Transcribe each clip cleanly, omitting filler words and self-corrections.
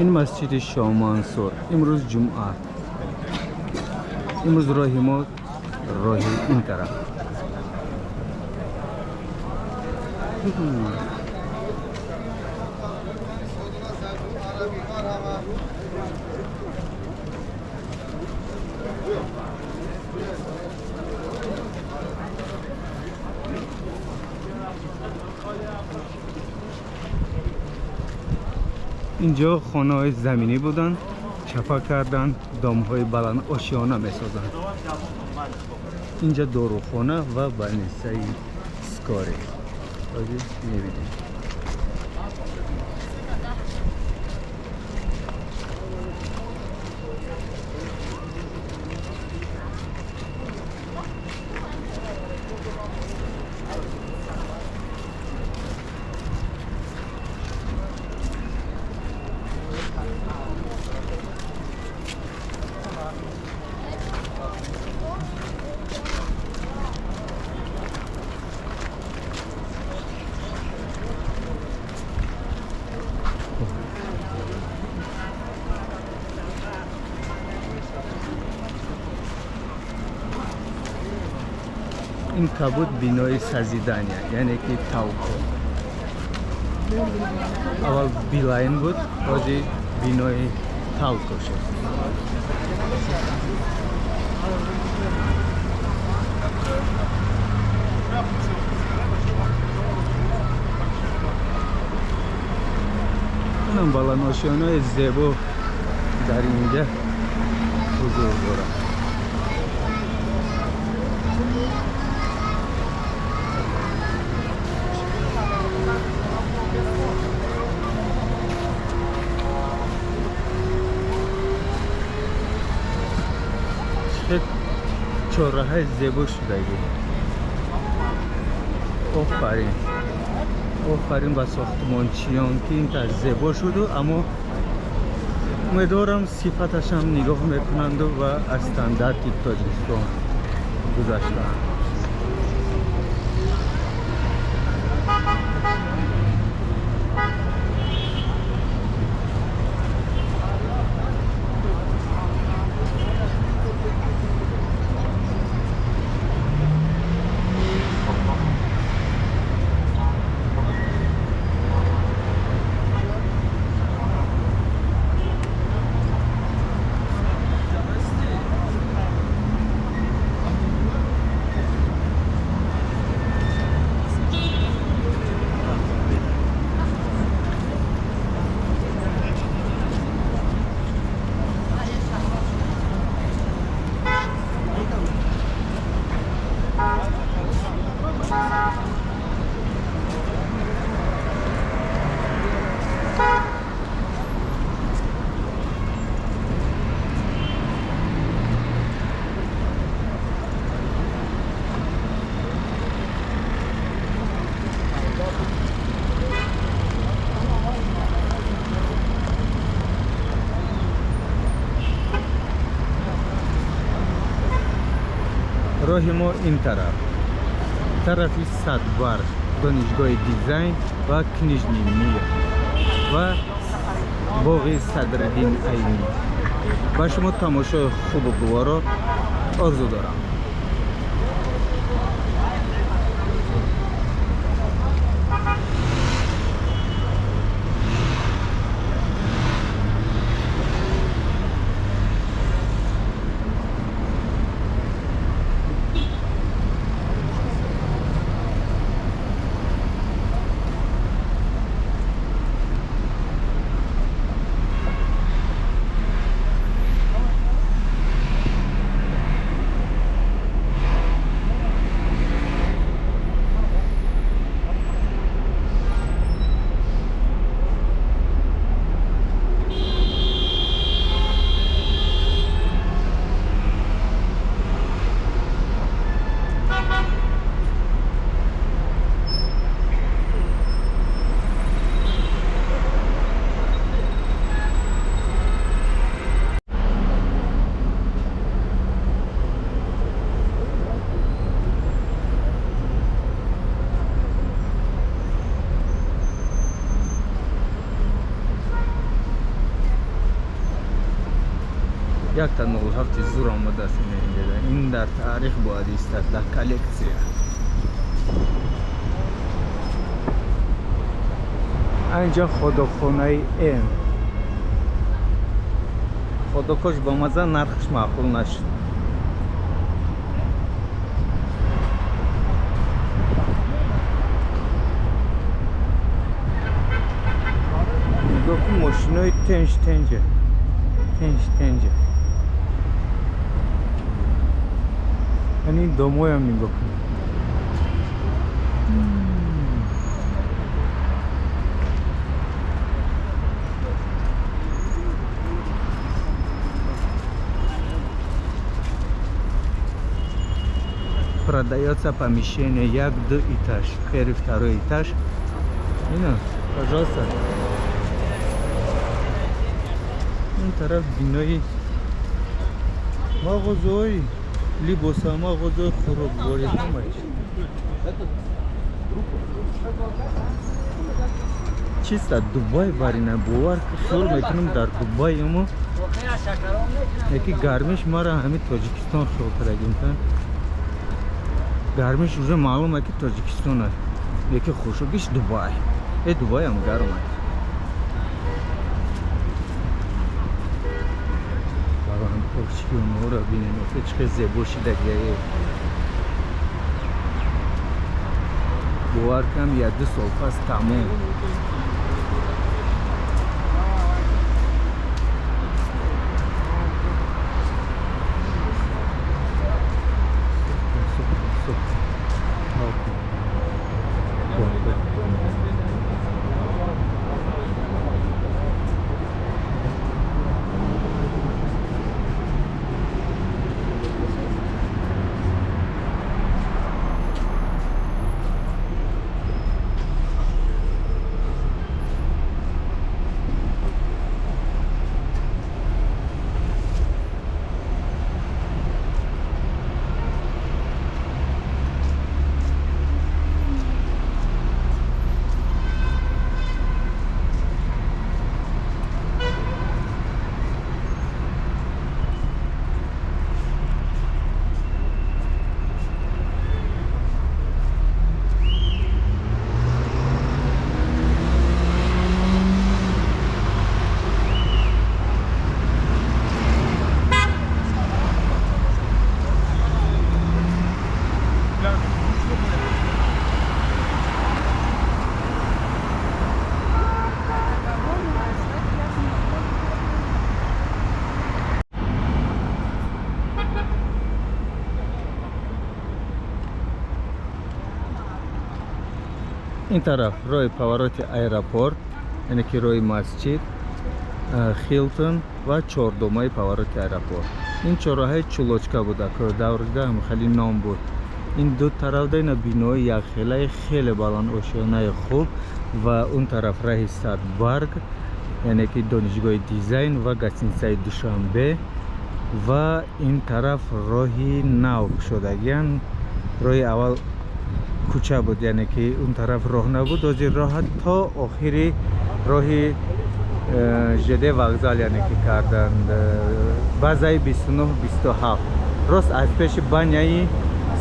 Ин масҷиди Шоҳмансур. Имрӯз ҷумъа. Имрӯз роҳи мо роҳи ин тараф. Инҷо хонаҳои заминӣ буданд, чапа карданд, домҳои баланд ошиёна месозанд. Инҷа дорухона ва больницаи скорый. Ҳозир мебинем. Ин кабуд бинои созидания, яъне ки Талко. Аввал Билайн буд, ҳозир бинои Талко шуд. Инам баландошиёнаи зебо дар инҷа ҳузур дорад. Чорраҳаи зебо шудагӣ. Офарин, офарин ба сохтмончиён, ки ин тар зебо шуду, аммо умедворам, сифаташам нигоҳ мекунанду ва аз стандарти Тоҷикистон гузаштаанд. Роҳи мо ин тараф, тарафи Садбарг, донишгоҳи дизайн ва Книжный мир ва боғи Садриддин Айнӣ. Ба шумо тамошои хубу гуворо орзу дорам. Якта 07 зур омадааст ин дар таърих бояд истад, дар коллексия. Инҷа ходокхонаи М. Ходокош ба маза, нархш маъқул нашуд. Нигоҳ кун, мошинои тенҷ тенҷа, тенҷ тенҷа. Яъне ин домоям нигоҳ кун. Продается помещение як ду этаж, первый, второй этаж. Ина, пожалуйста. Ин тараф бинои мағозаҳои либоса, мағозаҳои хӯрокворӣ, ҳама чиз. Чиста Дубай варина, бовар хиёл мекунам дар Дубай амо яки гармиш мара ҳамин Тоҷикистон хиёл кардагим. Гармиш уже маълум е ки Тоҷикистон аст, яки хушукиш Дубай. Э, Дубайам гарм аст. Ошёнаҳоро бинем, охе чӣ хел зебо шидагие. Бовар кунам, як ду сол пас тамом. Ин тараф роҳи повороти аэропорт, яъне ки роҳи масҷид, Хилтон ва чордомаи повороти аэропорт. Ин чорроҳаи Чулочка буда, даврда хеле ном буд. Ин ду тараф да ина бинои якхелаи хеле баланд, ошёнаи хуб, ва он тараф раҳи Садбарг, яъне ки донишгоҳи дизайн ва гостиницаи Душанбе, ва ин тараф роҳи нав шудагиян. Роҳи аввал кӯча буд, яъне ки он тараф роҳ набуд, ҳозир роҳа то охири роҳи ЖД вокзал, яъне ки карданд базаи 29-27. Рост аз пеши баняи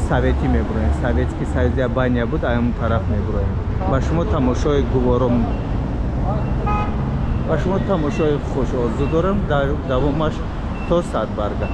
советӣ мебуроем, Советский Союз я баня буд, ай он тараф мебуроем. Ба шумо тамошои гувором, ба шумо тамошои хуш орзу дорам. Давомаш то Садбарга.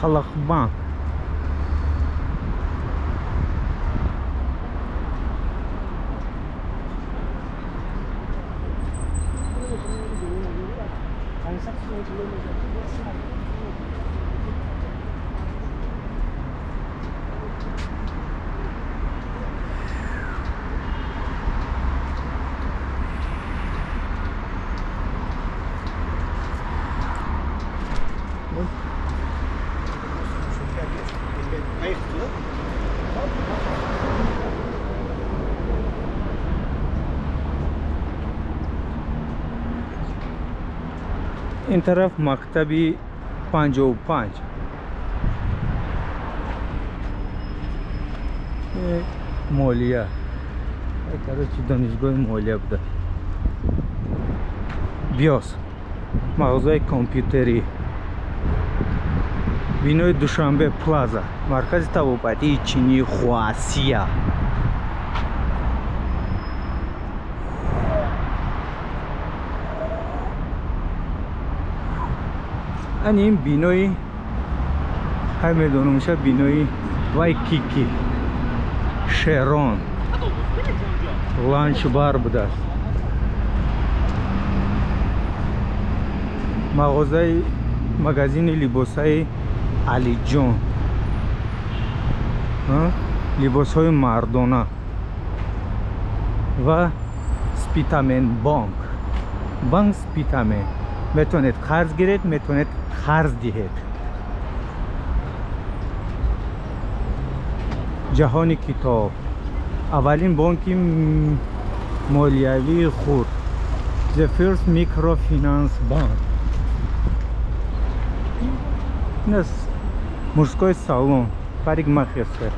Халқбанк. Ин тараф мактаби 55. Молия. Короче, донишгоҳи молия буда. Биёс. Мағозаи компютерӣ. Бинои Душанбе Плаза. Маркази табобатии чинии Хуасия. Ани ин бинои ҳай медонумша бинои Вайкики Шерон ланчбар будааст. Мағозаи магазини либосаи Алиҷон, либосҳои мардона ва Спитамен банк. Банк Спитамен. Метавонед қарз гиред, метавонед қарз диҳед. Ҷаҳони китоб. Аввалин бонки молиявии хурд. The First Microfinance Bank. Ин аст мужской салон, парикмахерская.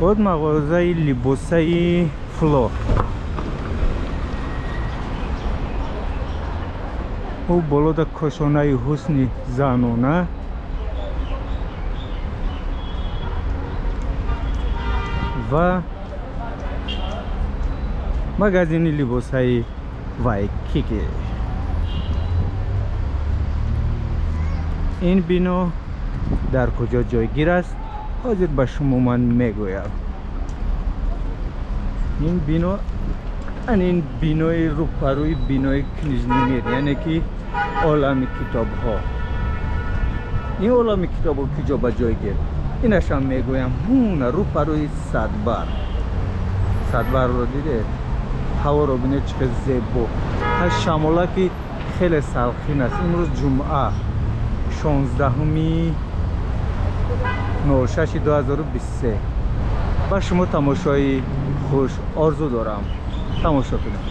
Вот мағозаи либосаи Фло. Ӯ болода кошонаи ҳусни занона. Ва магазини либосаи Вайкики. Ин бино дар куҷо ҷойгир аст, ҳозир ба шумо ман мегӯям. Ин бино ин бинои рӯпарӯи бинои Книжный мир, яъне ки олами китобҳо. Ин олами китобҳо куҷо ба ҷойгир? Инашам мегӯям. Ҳуна рӯпарӯи Садбар. Садбарро дидед? Ҳаворо бинед чӣ қадр зебо. Шамола ки хеле салқин аст. Имрӯз ҷумъа 16/06/2023. Ба шумо тамошои хуш орзу дорам. Тамошо кунед.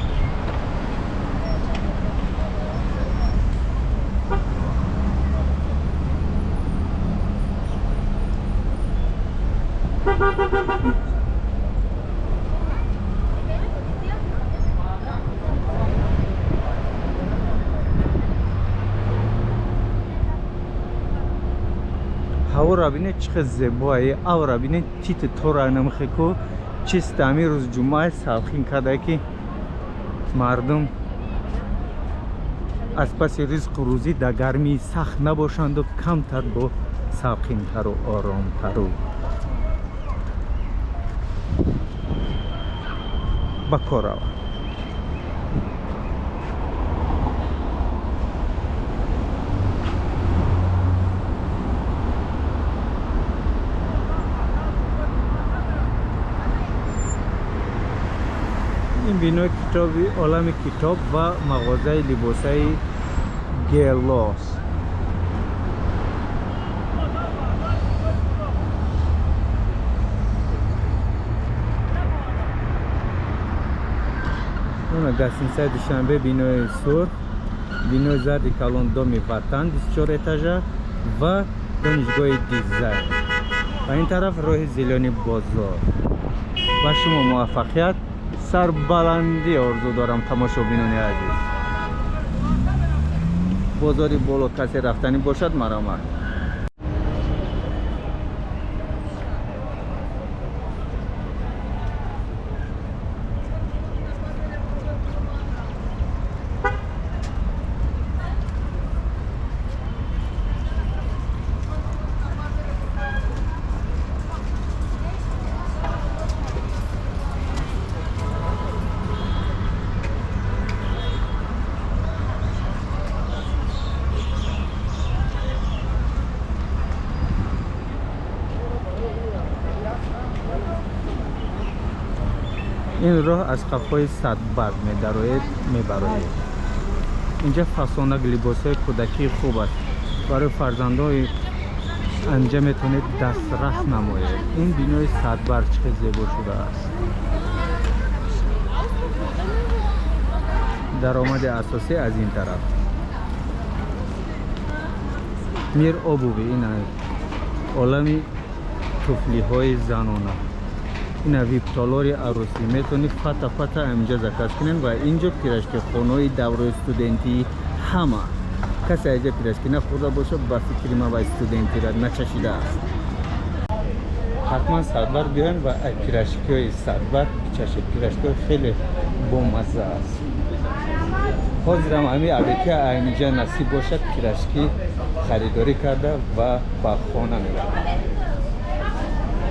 Ҳаворо бинед чӣ қадр зебое. Авро бинед тити тора намхеку чист. Ҳамин рӯз ҷумъа салқин карда ки мардум аз паси ризқу рӯзӣ дар гармии сахт набошанду камтар бо салқинтару оромтару ба кор раванд. Ин бинои китоби олами китоб ва мағозаи либосаи Гелос. Гостиницаи Душанбе, бинои сурх, бинои зарди калон, доми Ватан 24 этажа ва донишгоҳи дизайн. Ва ин тараф роҳи Зелёни бозор. Ба шумо муваффақият, сарбаландӣ орзу дорам, тамошобинони азиз. Бозори боло касе рафтанӣ бошад, маромад. Ин роҳ аз қафои Садбарг медароед, мебароед. Инҷа фасонак либосҳои кӯдакии хуб аст. Барои фарзандои анҷа метавонед дастрас намоед. Ин бинои Садбарг чӣ хел зебо шудааст. Даромади асосӣ аз ин тараф. Мир обуви, ин олами туфлиҳои занона. Ина вип-толори арӯсӣ. Метавонед фата-фата инҷа заказ кунед ва инҷо пирашкихонаҳои давраи студентии ҳама. Касе инҷа пирашки нахӯрда бошад, ба фикри ман вай студентира начашидааст. Ҳатман Садбарг биёед ва пирашкиҳои Садбарг бичашед. Пирашкиҳо хеле бомазза аст. Ҳозирам ҳами абеки инҷа насиб бошад, пирашки харидорӣ карда ва ба хона мебарам.